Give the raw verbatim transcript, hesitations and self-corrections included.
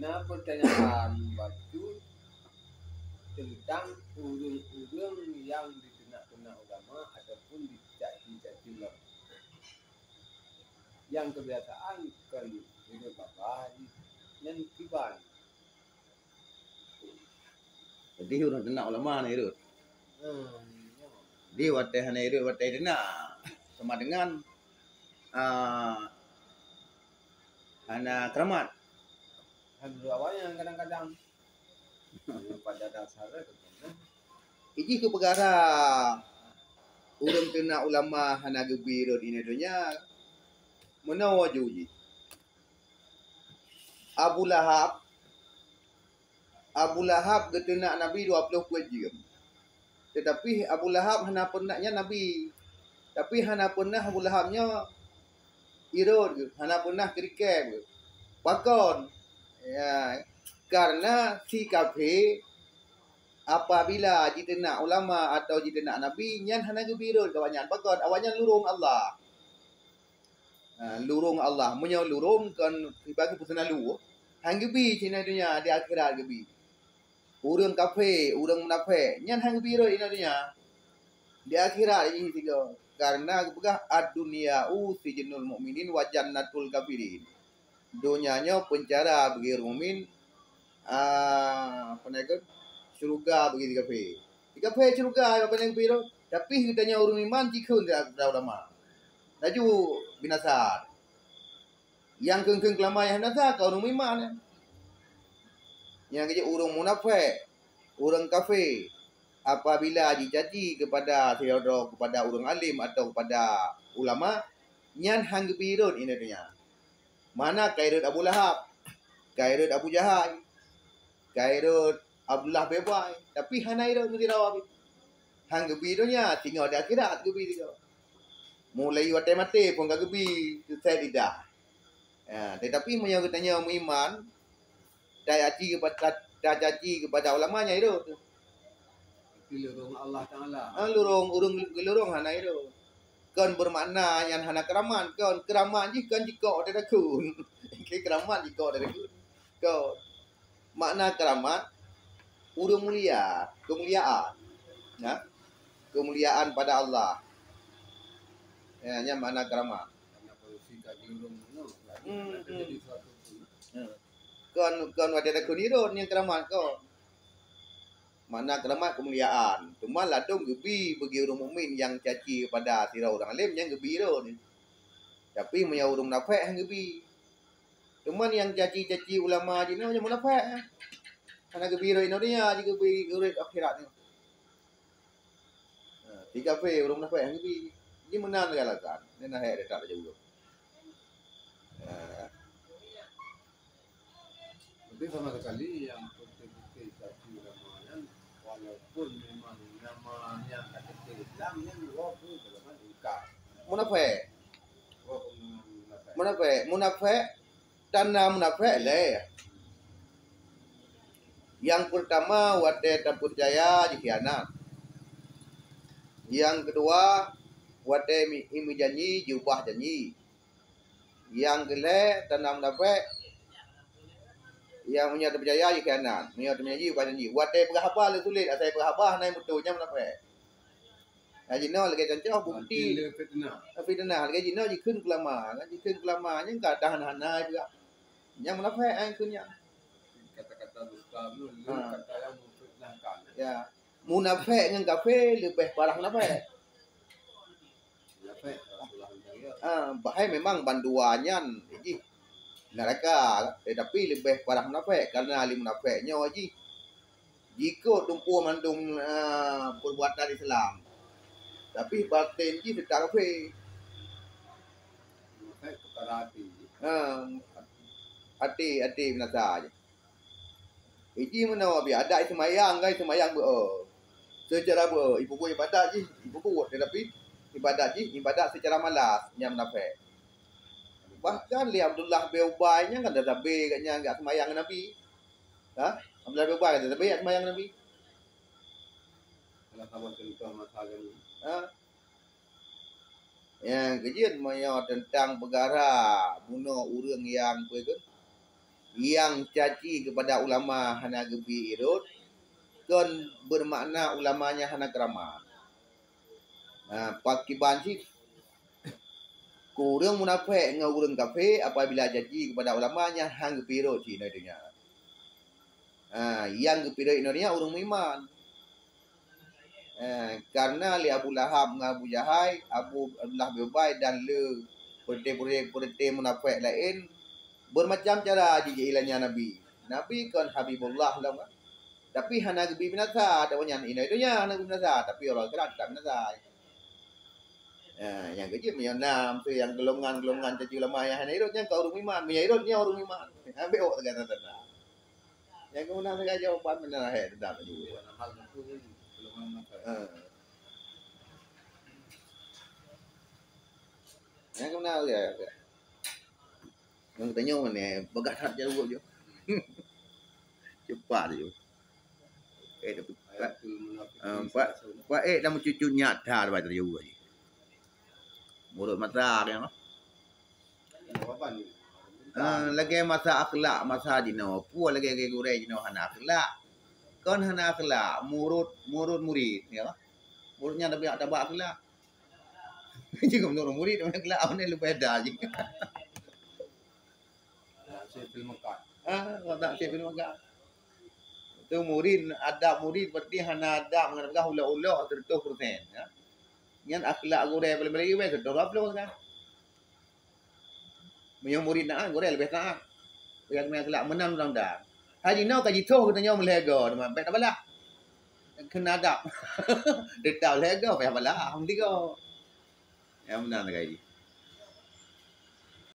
Na pertanyaan bacut tentang ureuëng-ureuëng nyang diteunak-teunak ulama ataupun dicaci-caci ulama. Nyang kebiasaan kon hidup babah jih nyan kiban. Jadi ureuëng teunak ulama hana irot. Hmm, ya. Di watée hana irot watée teunak sama dengan, ah, hana keramat. Kan awaknyan kadang-kadang pada dasarnya kan. Iji keu peugara ureuëng teunak ulama hana geubi rot inan donya. Meunoe waju jih. Abu Lahab, Abu Lahab geuteunak Nabi dua ploh peuet jeuem. Teutapi Abu Lahab hana pernah nyan Nabi. Tapi hana pernah Abu Lahab nyoe irot geuh, hana pernah keurikée geuh. Pakon? Ya, karena si kafé apabila jiteunak ulama atau jiteunak Nabi, nyan hana geubi rot geuh awaknyan. Pakon? Awaknyan lurong Allah. Ha, lurong Allah. Meunyoe lurong kon ibarat peuseunalu, han geubi sinan donya, di akhirat geubi. Ureuëng kafé, ureuëng munafék, nyan han geubi rot inan donya. Di akhirat jih sigoe. Karena geupeugah, "Ad-dunya'u sijnul mu'minin wa jannatul kafirin." Donya nyoe peuncara bagi ureuëng mukmin, ah, apa nama itu? Syurga bagi si kafé. Si kafé syurga, apa nama itu? Tapi geutanyoe ureuëng iman jikheun di ulama. Laju binasa. Nyang kheun-kheun keulamaan nyang hana sa ka ureuëng meuiman nyan. Nyang keuh ureuëng munafék, ureuëng kafé, apabila jicaci kepada sidroe, kepada ureuëng alim atau kepada ulama, nyan han geubi rot inan donya. Mana ka irot Abu Lahab, ka irot Abu Jahal, ka irot Abdullah bin Ubay, tapi hana irot ngon sidroe pih. Han geubi donya, singoh di akhirat geubi singoh. Mulai watée maté phon ka geubi, seusai lidah. Ya, tetapi meunyoe geutanyoe meuiman, tacaci keupada, tacaci keupada ulama nyan irot. Tapi lurong Allah Taala. Ah, lurong, ureuëng geulurong hana irot. Kon bermakna nyan hana keuramat, kon keuramat jih kon jikok dari rakun. Ke keuramat jikok dari rakun. Kon. Makna keuramat, ureuëng mulia, kemuliaan. Ya. Kemuliaan pada Allah. Ya, nyan makna keuramat. Karena polisi ka geulurong nyoe, Hmm, hmm. Jadi suatu pun. Ya. Kon, kon watée takheun irot nyang keuramat kon. Makna keuramat kemuliaan. Teuma ladom geubi bagi ureuëng mukmin nyang caci pada sidroe ureuëng alim nyan geubi irot. Tapi meunyoe ureuëng munafék han geubi. Teuma nyang caci-caci ulama jinoe nyang munafék. Hana geubi rot inoe donya, jigeubi ureuëng akhirat nyoe. Ha, tiga P ureuëng munafék han geubi. Ji meunan lagée alasan. Nyan hek that laju. Ha. Tapi sama sekali yang betul-betul caci ulama nyan, walaupun memang namanya K T P Islam nyan, walaupun golongan ingkar. Munafék. Walaupun munafék. Munafék, munafék, tanda munafék lé. Nyang peurtama, watée tapeucaya jikhianat. Nyang keudua, watée mi-, meujanji jiubah janji. Nyang keulhée, tanda munafék. Nyang meunyoe tapeucaya jikhianat, meunyoe tapeujanji ubah janji. Watée peugah haba lé sulet, asai peugah haba hana nyang beutôi, nyan munafék. Nah, jinoe lagée contoh bukti. Berarti lé fitnah. Fitnah, lagée jinoe jikheun keu ulama, kan jikheun keu ulama nyan ka tahan hana juga. Nyang munafék ai kheun nyan. Kata-kata dusta tu, Ha. Kata yang memfitnahkan. Ya. Munafék ngon kafé leubeh parah munafék. Munafék, Rasulullah bilang ya. Ah, bahai memang bandua nyan jih neraka, tetapi leubeh parah munafék, karena ahli munafék nyoe jih jikot tumpôk mandum, ah, perbuatan Islam. Tapi baten jih teutap kafé. Munafék peukara até. Ah, até, até binasa jih. Iji meunoe bi adat seumayang, kan seumayang beu. Seucara beu, ipeubuet ibadat jih, ipeubuet, tetapi ibadat jih, ibadat seucara malas, nyan munafék. Bahkan lé Abdullah bin Ubay nyan kan dah sabé gobnyan geuseumayang ngon Nabi. Ha? Abdullah bin Ubay kan dah sabé geuseumayang ngon Nabi. Salah satu contoh masa lalu. Ha? Nyang keujeuet meunyoe teuntang peukara bunoe ureuëng nyang peue kheun? Nyang caci keupada ulama hana geubri irot, kon beumakna ulama nyan hana keuramat. Ha, pakiban cit ureuëng munafék ngon ureuëng kafé apabila caci keupada ulama nyan han geupirot cit inoe donya. Ha, nyang geupirot inoe donya ureuëng meuiman. Eh, karena lé Abu Lahab ngon Abu Jahai, Abu Abdullah bin Ubay dan le peureuté-peureuté munafék laén, bermacam cara jijilanya Nabi. Nabi kon Habibullah lom kan. Tapi hana geubri binasa, dak nyan inoe donya hana geubri binasa, tapi uroe akhirat teutap binasa. Eh, nyang keujeuet meunyoe na, meusé nyang golongan-golongan caci ulama nyang hana irot, nyan ka ureuëng iman, meunyoe irot nyan ureuëng iman. Ambek awak teuga tanda. Nyang keumeunan teuga jawaban meunan hai teutab laju. Ha. Nyang keumeunan teuga. Nyang tanyong ni bagah that jaweueb ju. Cepat ju. Eh, tapi, ah, pak, pak, eh, dah meucucut nyata dah baca jaweueb ju. Murit masa nyang Ah, lagèe masa akhlak, masa jinoe. Peue lagèe-lagèe gurèe jinoe hana akhlak. Kon hana akhlak, murit, murit murit, ya. Murit nyan tapi tak tabak akhlak. Jika menurut murit, akhlak mana leubeh dah je. Ah, tak sih film agak. Tu murit, adab murit berarti hana adab ngon peugah ulok-ulok seratus persen, ya. Nyan akhlak gurèe paling-paling iweh seratus dua puluh kan. Meunyoe murit taat, gurèe leubeh taat. Nyang meunan akhlak meunan undang-undang. Hai jinoe ka jithoh geutanyoe meulhèe goe, teuma bèk tabalah. Kheun adab. Teutap lhèe goe payah balah, alhamdulillah. Nyang meunan lagèe jih.